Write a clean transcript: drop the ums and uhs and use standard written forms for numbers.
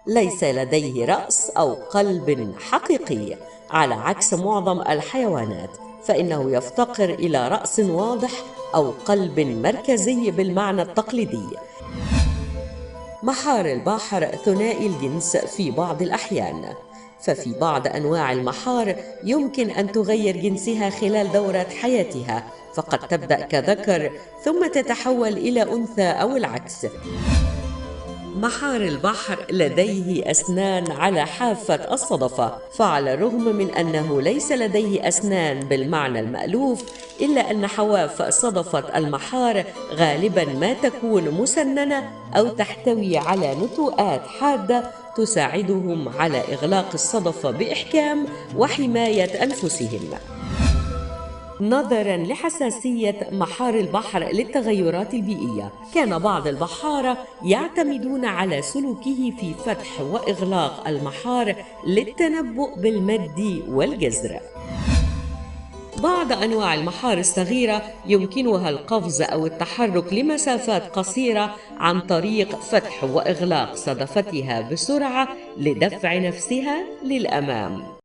ليس لديه رأس أو قلب حقيقي، على عكس معظم الحيوانات، فإنه يفتقر إلى رأس واضح أو قلب مركزي بالمعنى التقليدي. محار البحر ثنائي الجنس في بعض الأحيان، ففي بعض أنواع المحار يمكن أن تغير جنسها خلال دورة حياتها، فقد تبدأ كذكر ثم تتحول إلى أنثى أو العكس. محار البحر لديه أسنان على حافة الصدفة، فعلى الرغم من أنه ليس لديه أسنان بالمعنى المألوف، إلا أن حواف صدفة المحار غالباً ما تكون مسننة أو تحتوي على نتوءات حادة تساعدهم على إغلاق الصدفة بإحكام وحماية أنفسهم. نظراً لحساسية محار البحر للتغيرات البيئية، كان بعض البحارة يعتمدون على سلوكه في فتح وإغلاق المحار للتنبؤ بالمد والجزر. بعض أنواع المحار الصغيرة يمكنها القفز أو التحرك لمسافات قصيرة عن طريق فتح وإغلاق صدفتها بسرعة لدفع نفسها للأمام.